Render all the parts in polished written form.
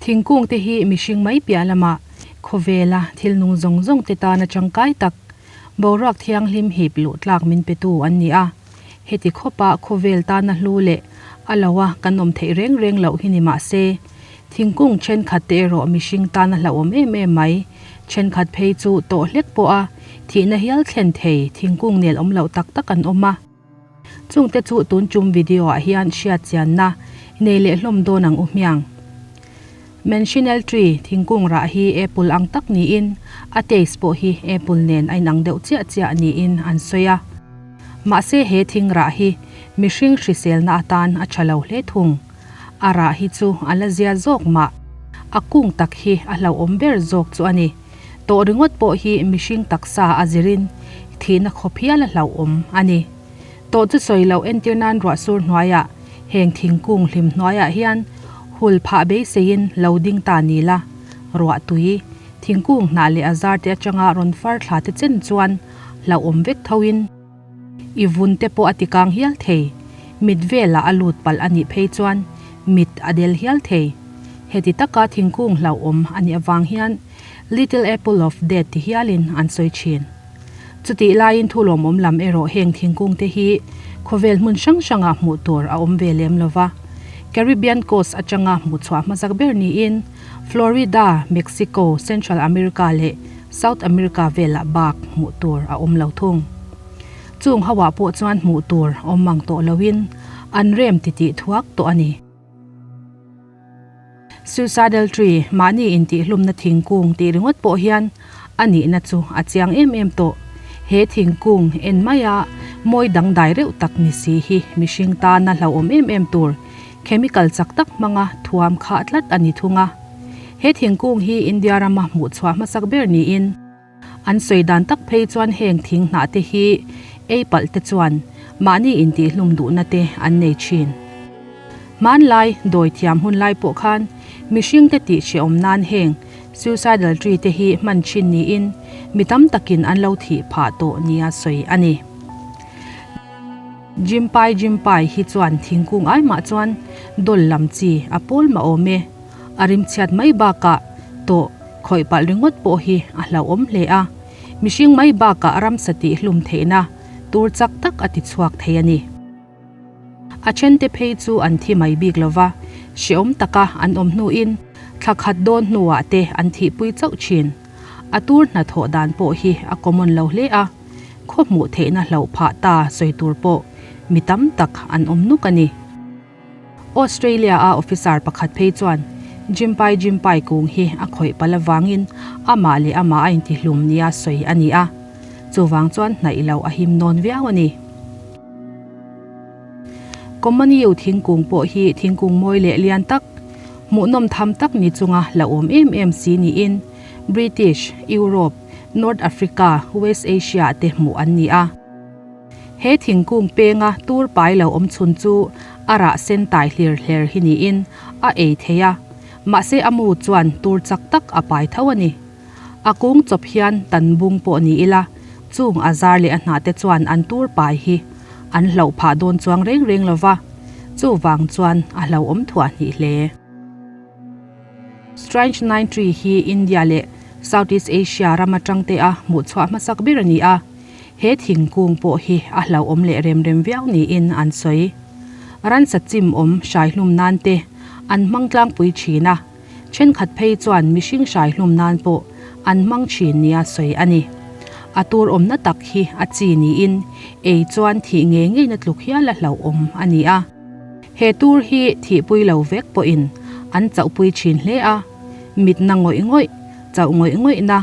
Thingkung te hi mihring mai piah lamah khawvela thil nung zawng zawng te tana tangkai tak, boruak thianghlim hip luh tlak min petu an ni a. Heti khawpa khawvel tana hlu leh a loa kan awm theih reng reng loh hi ni mah se, thingkung thenkhat te erawh mihring tana hlauhawm em em mai. Thenkhat phei chu tawh hlek pawha thihna hial thlen thei thingkung nel awm loh tak tak an awm a. Chungte chu tun tum video ah hian hriat chianna nei leh hlawm dawn ang u hmiang. Manchineel tree thingkung rah hi apple ang tak niin a taste pawh hi apple nen a inang deuh chiah chiah niin an sawi a. Mahse he thing rah hi mihring hriselna atan a tha lo hle thung. A rah hi chu a la zia zawk mah. A kung tak hi a hlauhawm ber zawk chu a ni. Tawh ringawt pawh hi mihring taksa a zirin thihna khawp hial a hlauhawm a ni. Tawh chu sawi loh entir nan ruahsur hnuaiah heng thingkung hlim hnuaiah hian hul phah beiseiin lo ding ta ni la, ruah tui, thingkung hnah leh a zar te atanga rawn far thla te chen chuan hlauhawm vek thoin i vun te pawh a ti kang hial thei. Mit velah a lut palh a nih phei chuan mit a del hial thei. Heti taka thingkung hlauhawm a nih avang hian Little Apple of Death ti hialin an sawi thin. Chutih laiin thu lawmawm lam erawh heng thingkung te hi khawvel hmun hrang hrangah hmuh tur a awm ve lem lo va. Caribbean Coast atanga hmuhchhuah hmasak ber niin Florida, Mexico, Central America leh South America velah bak hmuh tur a awm lo thung. Chung hoah pawh chuan hmuh tur awm mang tawh loin an rem titih thuak tawh a ni. Suicidal tree, mahni intihhlumna thingkung tih ringawt pawh hian a nihna chu a chiang em em tawh. He thingkung en maia mawi dangdai reuh tak ni si hi mihring tana hlauhawm em em tur chemical chak tak hmanga thuam khah tlat a ni thung a. He thingkung hi India rama hmuhchhuah hmasak ber niin, An sawi dan tak phei chuan heng thing hnah te hi ei palh te chuan mahni intihhlum duhna te an nei thin. Hmanlai dawi thiam hun lai pawh khan mihring te tih hrehawm nan heng suicidal tree te hi hman thin niin mi tam takin an lo thih phah tawh nia sawi a ni. Jimpai Jimpai hi chuan thingkung ai mah chuan dawl lam chi a pawl mah awm e. A rimchhiat mai bakah tawh khawih palh ringawt pawh hi a hlauhawm hle a, mihring mai bakah ramsa tih hlum theihna tur chak tak a ti chhuak thei a ni. A thente phei chu an thi mai bik lo va, hrehawm taka an awm hnuin thla khat dawn hnuah te an thihpui chauh thin. A tur hnathawh dan pawh hi a common lo hle a, khaw hmuh theihna hlauh phah ta sawi tur pawh mi tam tak an awm nuk a ni. Australia a officer pakhat phei chuan Jimpai Jimpai kung hi a khawih palh avangin amah leh amah a intihlum nia sawi a ni a, chuvang chuan hnaih loh a him nawn viau a ni. Komaniu thingkung pawh hi thingkung mawi leh lian tak, hmuhnawm tham tak ni chunga hlauhawm em em si niin British, Europe, North Africa, West Asia te hmuh an ni a. He thingkung penga tur pai lo awm chhun chu a rah sen tai hlir hler hi niin a ei thei a, mahse a mu chuan tur chak tak a pai tho a ni. A kung chawp hian tan bung pawh ni ila, chung a zar leh a hnah te chuan an tur pai hi an hlauh phah dawn chuang reng reng lo va, chuvang chuan a hlauhawm thuah hnih hle. Strange Nine Tree hi India leh Southeast Asia ram atang te a hmuhchhuah hmasak ber a ni a. He thingkung pawh hi a hlauhawm leh rem rem viau niin an sawi. Ransa chim awm hraihlum nan te an hmang tlangpui thin a, thenkhat phei chuan mihring hraihlum nan pawh an hmang thin nia sawi a ni. A tur awmna tak hi a chi niin ei chuan thih ngei ngeina tluk hial a hlauhawm a ni a. He tur hi thihpui lo vek pawhin an chauhpui thin hle a, mitna ngawih ngawih, chauh ngawih ngawihna,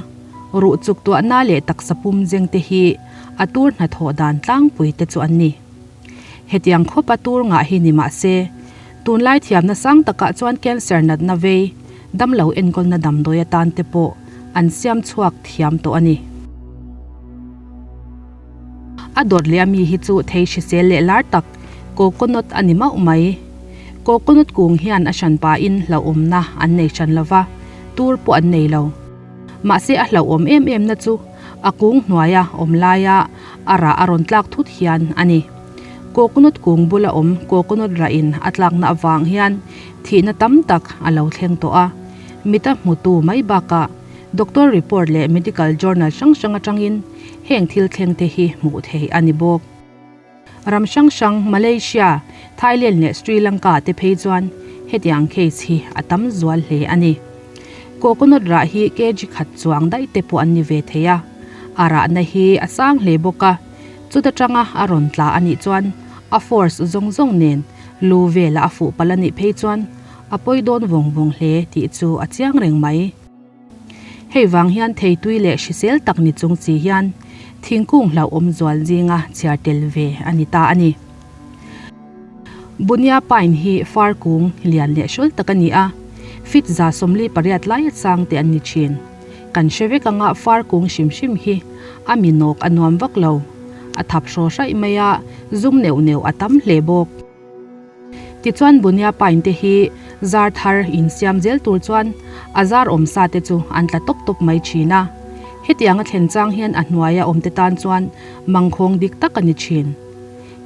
Ruh chuk tuahna leh taksa pum zeng te hi a tur hnathawh dan tlangpui te chu an ni. Hetiang khawp a tur ngah hi ni mah se, tunlai thiamna sang takah chuan cancer natna vei, damlo enkawlna damdawi atan te pawh an siam chhuak thiam tawh a ni. A dawt leh ami hi chu thei hrisel leh lar tak coconut a ni mauh mai. Coconut kung hian a hran pahin hlauhawmna an nei hran lo va, tur pawh an nei lo. Mahse a hlauhawm em em na chu a kung hnuaia awm laia a rah a rawn tlak thut hian a ni. Coconut kung bula awm coconut rah in a tlakna avang hian thihna tam tak a lo thleng tawh a. Mita hmutu mai bakah doctor report leh medical journal hrang hrang atangin heng thil thleng te hi hmuh theih a ni bawk. Ram hrang hrang Malaysia, Thailand leh Sri Lanka te phei chuan hetiang case hi a tam zual hle a ni. Coconut rah hi kg khat chuang daih te pawh an ni ve thei a, a rahna hi a sang hle bawk a, chuta tanga a rawn tla a nih chuan a force zawng zawng nen lu vela a fuh palh a nih phei chuan a pawi dawn vawng vawng hle tih chu a chiang reng mai. Hei vang hian theitui leh hrisel tak ni chung chi hian thingkung hlauhawm zual zinga chhiar tel ve a ni ta a ni. Bunia Pine hi far kung lian leh hrawl tak a ni a, feet 48 lai a chang te an ni thin. Kan hre vek anga far kung hrim hrim hi a mi nawk a nuam vak lo. A thap hraw hraih mai a, zum neuh neuh a tam hle bawk. Tichuan Bunia Pine te hi zar thar insiam zel tur chuan a zar awm sa te chu an tla tawp tawp mai thin a. Hetiang a thlen chang hian a hnuaia awm te tan chuan mangkhawng dik tak a ni thin.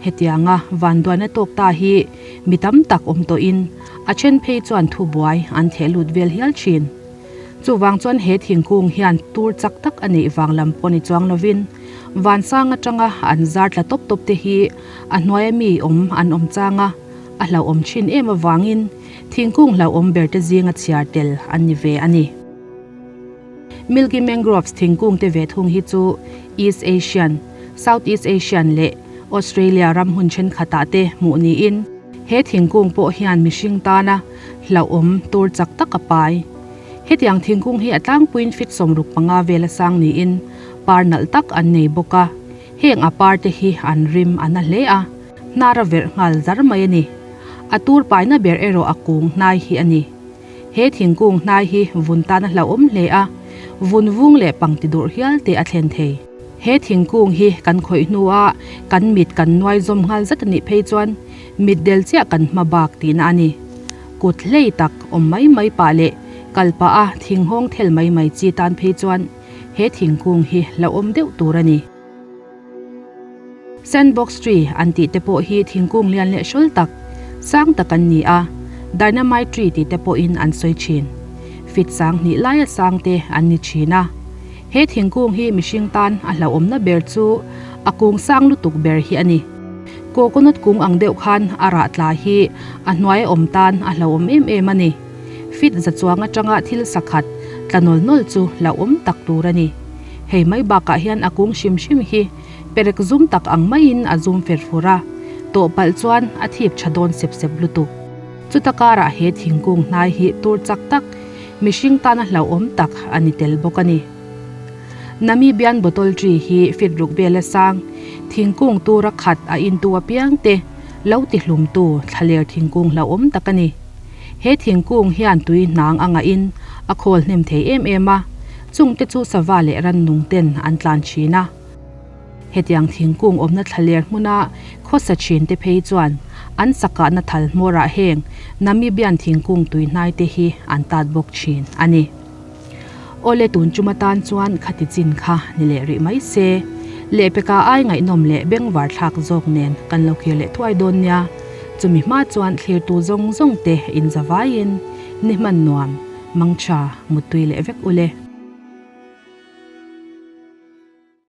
Hetianga vanduaina tawk ta hi mi tam tak awm tawhin a then phei chuan thubuai an theh lut vel hial thin. Chuvang chuan he thingkung hian tur chak tak a neih vang lam pawh ni chuang lovin vansang atanga an zar tla tawp tawp te hi a hnuaia mi awm an awm chang a, a hlauhawm thin em avangin thingkung hlauhawm ber te zinga chhiar tel an ni ve a ni. Milky Mangroves thingkung te ve thung hi chu East Asian, South East Asian leh Australia ram hmun thenkhatah te hmuh niin he thingkung pawh hian mihring tana hlauhawm tur chak tak a pai. Hetiang thingkung hi a tlangpuiin feet 65 vel a sang niin par nalh tak an nei bawk a, heng a par te hi an rim a na hle a, hnar a verh nghal zar mai a ni. A tur paina ber erawh a kung hnai hi a ni. He thingkung hnai hi vun tan a hlauhawm hle a, vun vung leh pangti durh hial te a thlen thei. He thingkung hi kan khawih hnua kan mit kan nuai zawm nghal zat a nih phei chuan mit del chiah kan hma bak tihna a ni. Kut hlei tak awm mai mai pah leh kal pah a thinghawng thel mai mai chi tan phei chuan he thingkung hi hlauhawm deuh tur a ni. Sandbox tree an tih te pawh hi thingkung lian leh hrawl tak, sang tak an ni a, dynamite tree tih te pawhin an sawi thin. Fit 2000 laia sang te an ni thin a. He thingkung hi mihring tan a hlauhawmna ber chu a kung sang lutuk ber hi a ni. Coconut kung ang deuh khan a rah tla hi a hnuai a awm tan a hlauhawm em em a ni. Fit za chuang atanga thil sakhat tla nawl nawl chu hlauhawm tak tur a ni. Hei mai bakah hian a kung hrim hrim hi perek zum tak ang maiin a zum fer fur a, tawh palh chuan a thip tha dawn sep sep lutuk. Chuta karah he thingkung hnai hi tur chak tak, mihring tana hlauhawm tak a ni tel bawk a ni. Namibian bottle tree hi fit ruk vela sang, thingkung tura khat a intu apiang te lo tihlumtu thlaler thingkung hlauhawm tak a ni. He thingkung hian tui hnang a ngahin a khawl hnem thei em em a, chungte chu sava leh rannung ten an tlan thin a. Hetiang thingkung awmna thlaler hmuna khawsa thin te phei chuan an sakahna thal hmawrah heng Namibian thingkung tui hnai te hi an tat bawk thin a ni. Awle tun chuma tan chuan khati chin kha ni leh rih mai se. Lehpeka ai ngaihnawm leh bengvar thlak zawk nen kan lo kir leh thuai dawn nia. Chumi hma chuan thlirtu zawng zawng te inzavaiin ni hman nuam, mangtha, muttui leh vek ule.